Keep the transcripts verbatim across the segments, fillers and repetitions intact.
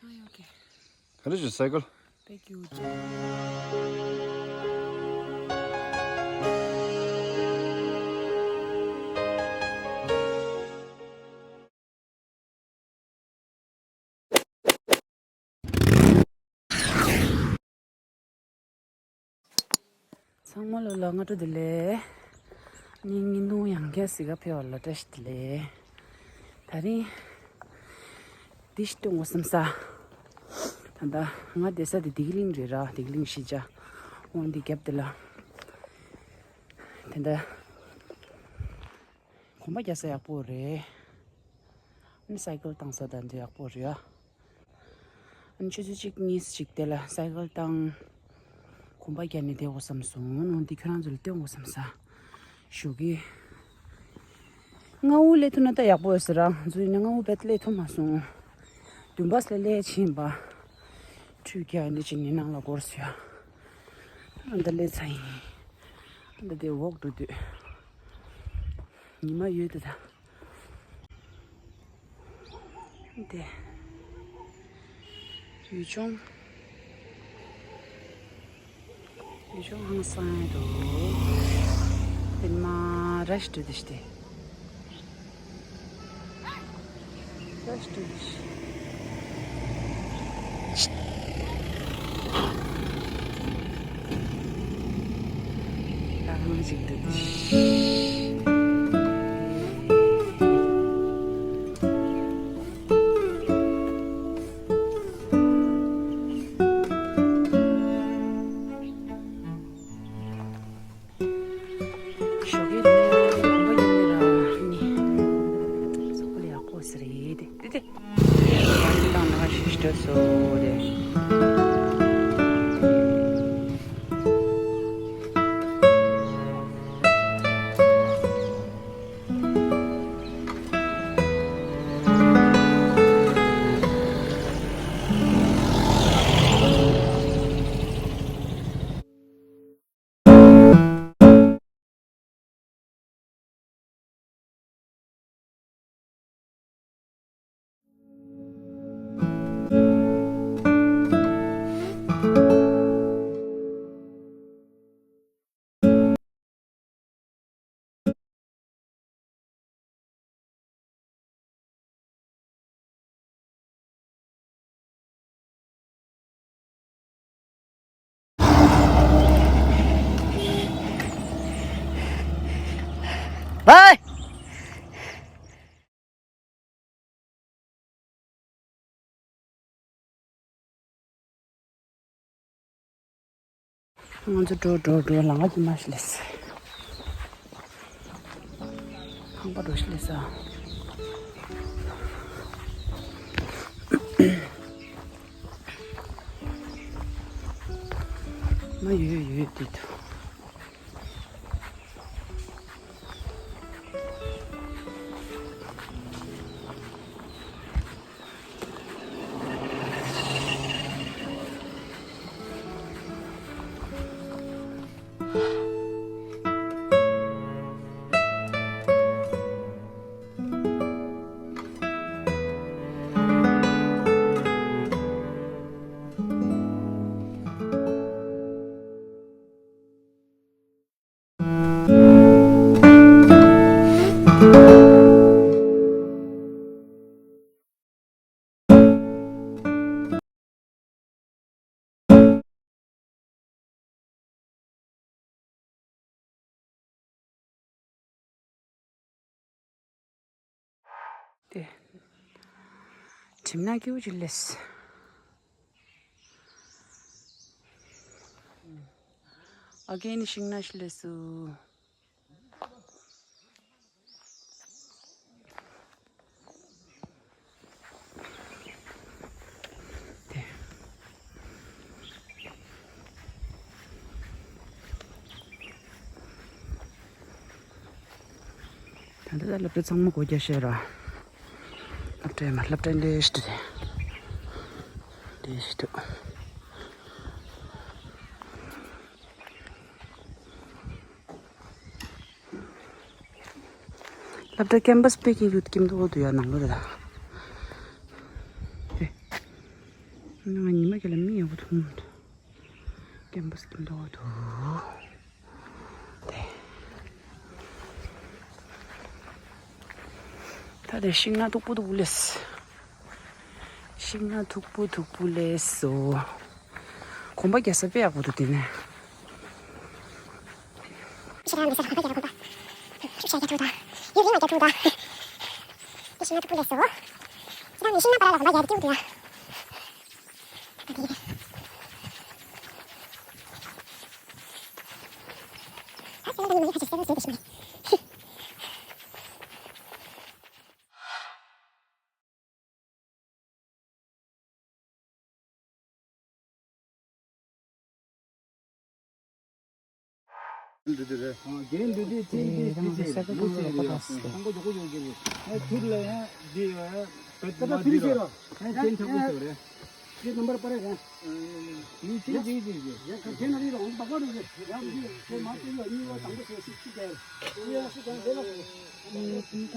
ག་རེ་བྱས་སའི་ཀལ། ཚང་མ་ལོ་ལ་སྔ་དྲོ་བདེ་ལེགས། ཉིན་ཉིན་དུང་ཡང་བསྐྱར་གཟིགས་ག་ཕེབས་པ་ལ་བཀྲ་ཤིས་བདེ་ལེགས། ད་རིང་འདི་ཞིག་སྟོན་དགོས་བསམ་ས། ད་ལྟ་ང་བསྡད་ས་དེ་བདེ་སྐྱིད་གླིང་རེད་ར། བདེ་སྐྱིད་གླིང་གཞིས་ཆགས། འོང་འདི་རྒྱབ་དེ་ལ། དེ་འདྲ། གོམ་པ་རྒྱག་ས་ཡག་པོ་རེད། ཨ་ནི་སའི་ཀལ་བཏང་ས་དང་འདི་ཡག་པོ་རེད་ཨ། ཨ་ནི་ཆུ་ཚོད་གཅིག་གཉིས་ཤིག་དེ་ལ་སའི་ཀལ་བཏང་། གོམ་པ་རྒྱག་ནས་བསྡད་དགོས་བསམ་སོང་ནོ། འདི་ཁྱོད་རང་ཚོ་ལ་སྟོན་དགོས་བསམ་ས། ཞོགས་ཀས། སྔ་པོ་སླེབས་ཐུབ་ན་ད་ཡག་པོ་ཡོད་ས་ར། ང་ཚོ་ཡིན་ན་སྔ་པོ་རྦད་སླེབས་ཐུབ་མ་སོང་། བདུན་པ་སླེབས་སླེབས་ཕྱིན་པ། ཁྲུས་རྒྱག་འདི་བྱས་ནས་ནང་ལ་འགོར་སོང་ཡ། ཨ་ད་སླེབས་ཚར་ཡིན། ཨ་ད་དེ་འོག་འགྲོ་དུས། ཉི་མ་ཡོད་དེ་ད། དེ། ཡུལ་ལྗོངས། ཡུལ་ལྗོངས་ཧང་སང་ཡ་འདུག་དེ་མ་ར་ཤི་ཏུ་དེ་ཤི་དེ། ར་ཤི་ཏུ་དེ་ཤི། ད་ང་ཞིག་ཏུ་དེ་ཤི། ཞོགས་ཀས་ནི་གོམ་པ་ཡིན་ནི་ར་ནི། སོག་པོ་ལ་ཡག་པོ་ཟེར་ཡེ་དེ་དེ་དེ། ཡང་ཅི་དང་ན་ཤི་ཤི་སོ་དེ། Bye. ང་ཚོ་འགྲོ་འགྲོ་འགྲོ། ལམ་ཁ་དཀྱིལ་མ་ཞིག་སླེབས་སོང་། ཁང་པ་འགྲོ་ཞིག་སླེབས་སོང་། མ་ཡོད་ཡོད་དེ་འདུག་དེ། གྲིབ་ནག་སྐྱིད་པོ་ཅིག་སླེབས། ཨ་རྒན་ནི་ཤིང་ནགས་ཤིག་སླེབས་སོང་། དེ། ད་ལྟ་ད་སློབ་གྲྭ་ཚང་མ་སྒོ་རྒྱག་ཤེས་ར། སློབ་གྲྭ་མ་སློབ་གྲྭ་ལས་ཤི་ཏུ་རེད། ལས་ཤི་ཏུ། སློབ་གྲྭ་ཀེམ་པས་པེ་ཀིང་ཡུད་ཀིམ་དུ་འོ་དུ་ཡ་ནང་ལོ་རེད་ད། དེ། ང་ཉི་མ་ཁྱེད་ལ་མི་ཡག་པོ་མཐོང་མི་འདུག་ཀེམ་པ་སི་ཀེམ་འདུག་འདུག་དེ། ད་དེ་ཤིང་ནགས་མཐུག་པོ་མཐུག་པོ་སླེབས། ཤིང་ནགས་མཐུག་པོ་མཐུག་པོ་སླེབས་སོང་། གོམ་པ་རྒྱག་ས་དཔེ་ཡག་པོ་འདུག་དེ་ནས། ཤིང་ནགས་མཐུག་པོ་སླེབས་སོང་། ཁྱེད་རང་ནས་ཤིང་ནགས་བར་ལ་གོམ་པ་རྒྱག་ཏེ་འདུག་ཡ། འདི་འདི་རེད། རྒན་འདི་འདི་ཅན་འདི་འདི་ཅན་འདི་ཅན་རེད། ཡང་ཐང་པོ་ཡོད་ཀྱི་རེད། ཨ་ཐུར་ལ་ཡང་འདི་ཡོད། པད་མ་འདི་རོ། ཡང་ཅན་ཆག་པོ་ཞིག་རེད། འདི་ནམ་བར་པ་རེད་ར། འདི་ཅན་འདི་ཅན་རེད། ཡང་ག་གན་ན་རི་རོ་འོང་པ་གོ་རེད། ཡང་འདི་ཅན་མ་ཏུ་ཡོད་གཉིས་རོ་དང་པོ་ཞིག་ཤིག་ཤིག་རེད། འདི་ཡང་ཤིག་ཀྱང་རེད་ལ། མ་མ་རེད།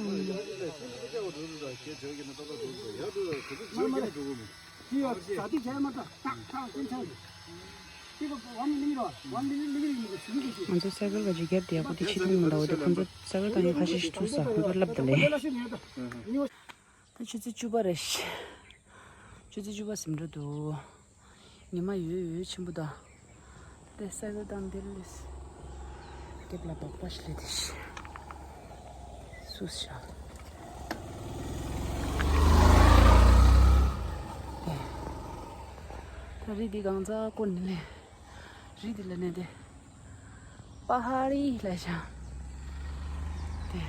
ང་ཚོ་སའི་ཀལ་ག་ཅིག་བརྒྱབ་བསྡད་ཡག་པོ་དེ་ཤེས་ཐུབ་མི་འདུག་འོ་དེ་ཁོང་ཚོ་སའི་ཀལ་བཏང་མཁན་ཁ་ཤས་ཤིག་ཐུག་ས་ཁོང་ཚོ་ལབ་ད་ལེ། ད་ཆུ་ཚོད་བཅུ་པ་རེད། ཆུ་ཚོད་བཅུ་པ་ཟིན་འགྲོ་འདུག་ཉི་མ་ཡོད་ཡོད་ཆེན་པོ་དང་། དེ་སའི་ཀལ་བཏང་དེ་ལས། རྒྱབ་ལ་སྦག་སྦག་ཞིག་སླེབས་དེ་ཤི། སུས་ཤག་ད་རི་འདི་གང་ཚ་ཀོ་ནི་ལེ། རི་འདི་ལ་ནས་དེ། པ་ཧ་རི་ལ་ཤག་དེ།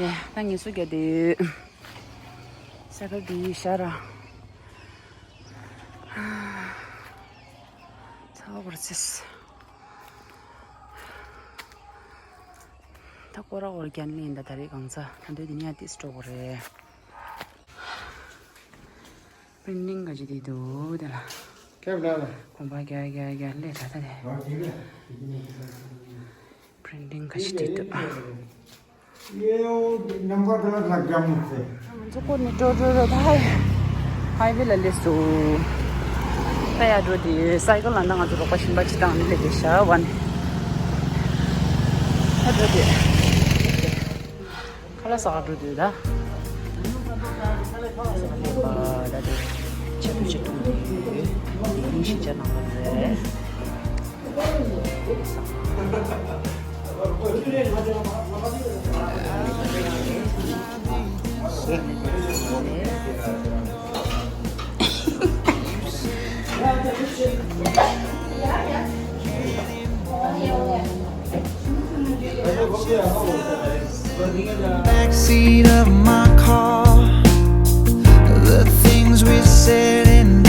ཡ། ད་ངལ་གསོ་རྒྱག་དུས། ས་ཁ་འདི་ཤར་ར། ཚ་བ་བར་ཚེས། ད་སྐོར་ར་སྐོར་རྒྱག་ནི་ཡིན་ད། ད་རེས་གང་ཚ་ད་འདོད་དེ་ནི་ཡང་ཏིས་སྤྲོ་བོ་རེད། པི་རིན་ཊིང་ག་ཅི་དེ་འདུག་དེ་ལ། ཁྱབ་ལ་ལ། གོམ་པ་རྒྱག་རྒྱག་རྒྱག་ལས་ད་ད་དེ། རོ་དེ་ལ། པི་རིན་ཊིང་ག་ཅི་དེ་འདུག་ཡེའོ་ནམ་བར་དེ་ལ་ལག་རྒྱ་མོ་ཚེ། ང་ཚོ་སྐོར་ནས་འགྲོ་འགྲོ་འགྲོ་ད་ཧའི་ཧའི་ཝེ་ལ་སླེབས་སོང་། ད་ཡར་འགྲོ་དེ་སའི་ཀལ་ལ་ད་ང་ཚོ་རོགས་པ་གཞན་པ་ཅིག་དང་སླེབས་དེ་ཤ་བ་ནི། ད་འགྲོ་དེ། ཁ་ལག་ཟ་ག་འགྲོ་དུས་ད། ཁ་ལག་ཟ་ག་སླེབས་པ་ད་དེ། ཆེ་ཐུ་ཆེ་ཐུ་དེ། ཡིན་ཤི་ཅ་ནང་ལ་རེད། Backseat of my car, the things we said and